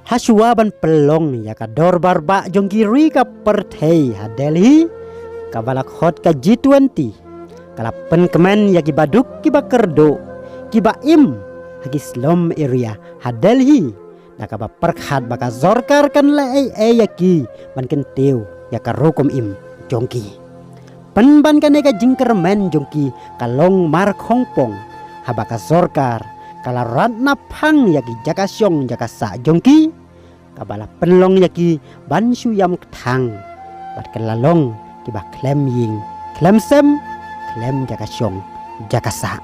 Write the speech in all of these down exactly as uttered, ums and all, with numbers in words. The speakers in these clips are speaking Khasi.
Hashwa ban pynlong ïa ka dorbar bah jong ki ri ka pyrthei ha Delhi, kaba la khot ka G twenty, ka la pynkmen ïa ki baduk ki bakyrduh, ki ba im ha ki slum area ha Delhi, da kaba pyrkhat ba ka sorkar kan leh ei ei ïa ki ban kyntiew ïa ka rukom im jong ki. Pynban kane ka jingkyrmen jong ki ka long markhongpong, haba ka sorkar ka la rat naphang ïa ki jaka shong jaka sah jong ki, kaba la pynlong ïa ki ban shu ïam kthang, bad ka la long kiba khlem ïing khlem sem, khlem jaka shong jaka sah.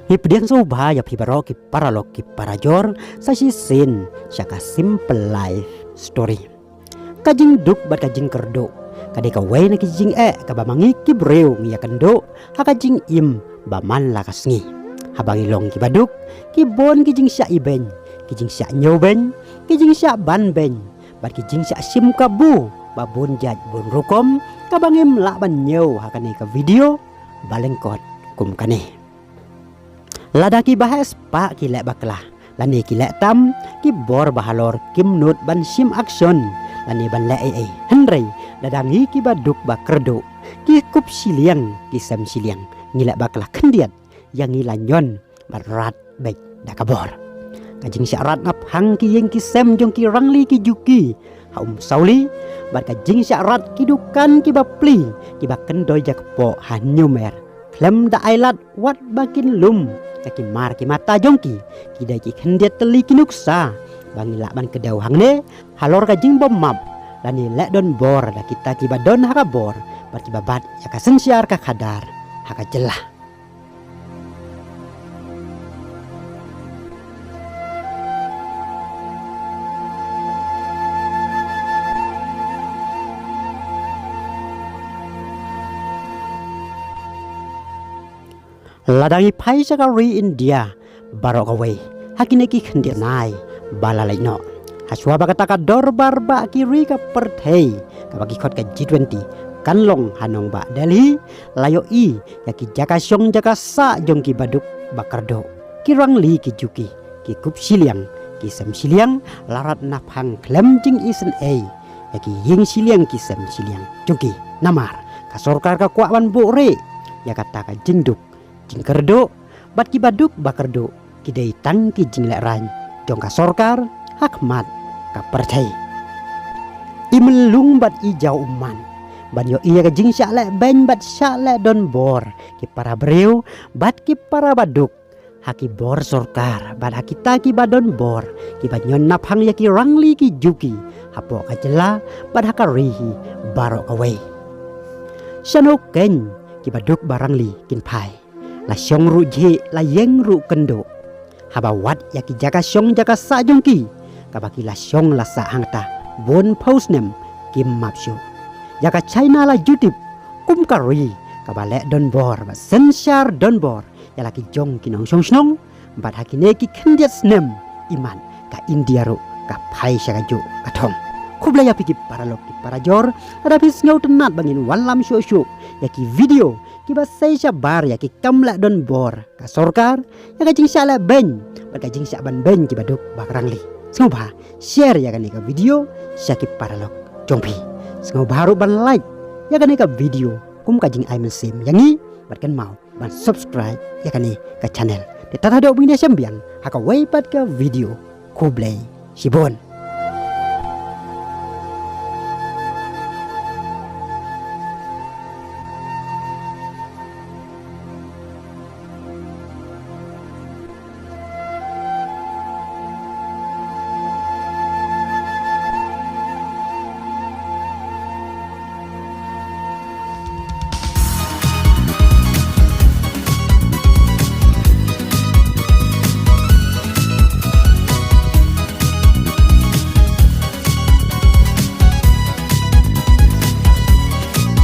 Ngi pdiang sngewbha ïa phi baroh ki paralok ki parajor, sa shisien sha ka Simple Life Story. Ka jingduk bad ka jingkyrduh ka dei kawei na ki jingeh kaba ma ngi ki briew ngi ïakynduh ha ka jingim ba man la ka sngi. Haba ngi long ki baduk, ki bun ki jingshah ibeiñ, ki jingshah ñiewbeiñ, ki jingshah banbeiñ, bad ki jingshah shim kabu ba bun jait bun rukom, kaba ngim lah ban ñiew ha kane ka video ba lyngkot kum kane. Lada ki baheh spah ki leh bakla lane ki leh tam, ki bor ba halor kim nud ban shim action lane ban leh ei ei. Hynrei lada ngi ki baduk bakyrduh, ki kup shiliang ki sem shiliang, ngi leh bakla khyndiat, ïa ngi la ñion bad rat beit da ka bor. Ka jingshah rat naphang ki ïing ki sem jong ki rangli ki juki ha Umsawli, bad ka jingshah rat ki dukan ki bapli, ki ba kyndoi jakpoh ha Hynñiewmer, khlem da ai lad wat ba kin lum ïa ki mar ki mata jong ki, ki dei ki khyndiat tylli ki nuksa ba ngi lah ban kdew hangne halor ka jingbymap lane leh donbor da kita ki ba don ha ka bor bad ki ba bat ïa ka synshar ka khadar ha ka jylla. Lada ngi phai sha ka ri India baroh kawei ha kine ki khyndiat bnai ba la leit noh, hashwa ba kata ka dorbar bah ki ri ka pyrthei kaba ki khot ka G twenty kan long ha nongbah Delhi, la ïohi ïa ki jaka shong jaka sah jong ki baduk bakyrduh, ki rangli ki juki, ki kup shiliang ki sem shiliang, la rat naphang khlem jingisynei ïa ki ïing shiliang ki sem shiliang jong ki. Namar ka sorkar ka kwah ban buhrieh ïa kata ka jingduk jingkyrduh, bad ki baduk bakyrduh ki dei tang ki jinglehrain jong ka sorkar ha khmat ka pyrthei. I Myllung bad i Jaw Umman ban ïohi ïa ka jingshah leh beiñ bad shah leh donbor ki para briew bad ki para baduk ha ki bor sorkar bad ha kita ki ba donbor, ki ba ñion naphang ïa ki rangli ki juki hapoh ka jylla bad ha ka ri hi baroh kawei. Shano kein ki baduk barangli kin phai? La shong ruh jhieh, la ïeng ruh kynduh. Haba wad ïa ki jaka shong jaka sah jong ki, kaba ki la shong la sah hangta bun phew snem, kim map shuh. Ïa ka China la ju tip kum ka ri kaba leh donbor bad synshar donbor ïa la ki jong ki nongshong shnong, bad ha kine ki khyndiat snem imat ka India ruh ka phai sha kajuh ka thong. Khublei ïa phi ki paralok ki parajor, lada phi sngewtynnat ba ngin wanlam shuh shuh ïa ki video kiba sei shabar ïa ki kam leh donbor ka sorkar, ïa ka jingshah leh beiñ bad ka jingshah ban beiñ kiba duk ba ka rangli. Sngewbha share ïa kane ka video sha ki paralok jong phi. Sngewbha ruh ban like ïa kane ka video kum ka jingai mynsiem ïa ngi, bad kynmaw ban subscribe ïa kane ka channel. Te tad haduh ba ngin ïashem biang ha kawei pat ka video, khublei shibun.